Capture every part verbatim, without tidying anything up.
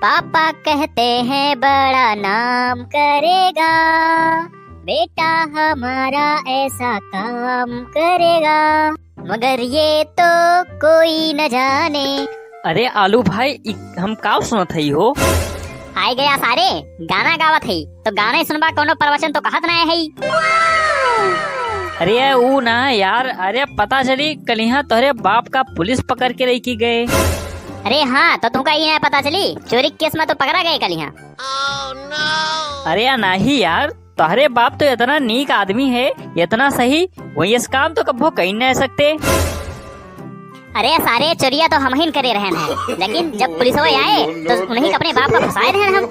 पापा कहते हैं बड़ा नाम करेगा, बेटा हमारा ऐसा काम करेगा, मगर ये तो कोई न जाने। अरे आलू भाई, इ-, हम का सुनत हई हो? आए गया सारे, गाना गावत हई, तो गाना ही सुनबा, कोनो प्रवचन तो कहत ना है। अरे ऊ ना यार, अरे पता चली कलिहा तोहरे बाप का पुलिस पकड़ के लेके गए। अरे हाँ, तो तुमका ई ना पता चली, चोरी केस में तो पकड़ा गए कलिहा। अरे या नहीं यार, तोहरे बाप तो इतना नीक आदमी है, इतना सही, वही इस काम तो कब्बो कहीं नहीं सकते। अरे सारे, चोरिया तो हमहिन करे रहन है, लेकिन जब पुलिसवा आए तो उन्हीं के अपने बाप का फंसाए रहन हम।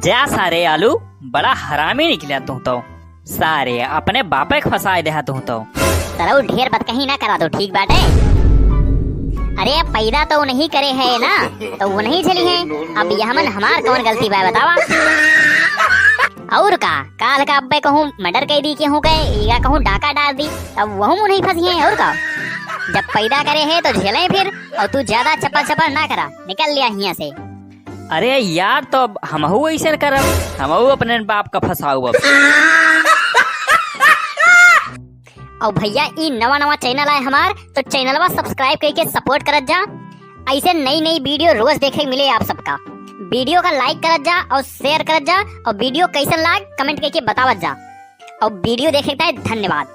जा सारे आलू, बड़ा हरामी निकला तू तो। सारे अपने बापे के फंसाए देहा तू तो। सरऊ ढेर बतकही ना करा तू, ठीक बाटे? अरे पैदा तो उन्हीं करे है ना, तो उन्हीं झेली है। अब यह मन हमार कौन गलती बा बतावा? और का, काल का अब्बे कहूँ मर्डर कई दी के हूँ गए, या कहूँ डाका डाल दी, तब वहू उन्हीं फंसी है और का। जब पैदा करे है तो झेले फिर, और तू ज्यादा चपल चपल ना करा, निकल लिया हियाँ से। अरे यार, तो अब हमहू ऐसे करब, हमहू अपने बाप का फंसाऊ अब। और भैया, ई नवा नवा चैनल आए हमार, तो चैनलवा सब्सक्राइब करके सपोर्ट करत जा। ऐसे नई नई वीडियो रोज देखे के मिले आप सबका। वीडियो का लाइक करत जा और शेयर करत जा, और वीडियो कैसन लाग कमेंट करके बतावत जा। और वीडियो देखे के ताई धन्यवाद।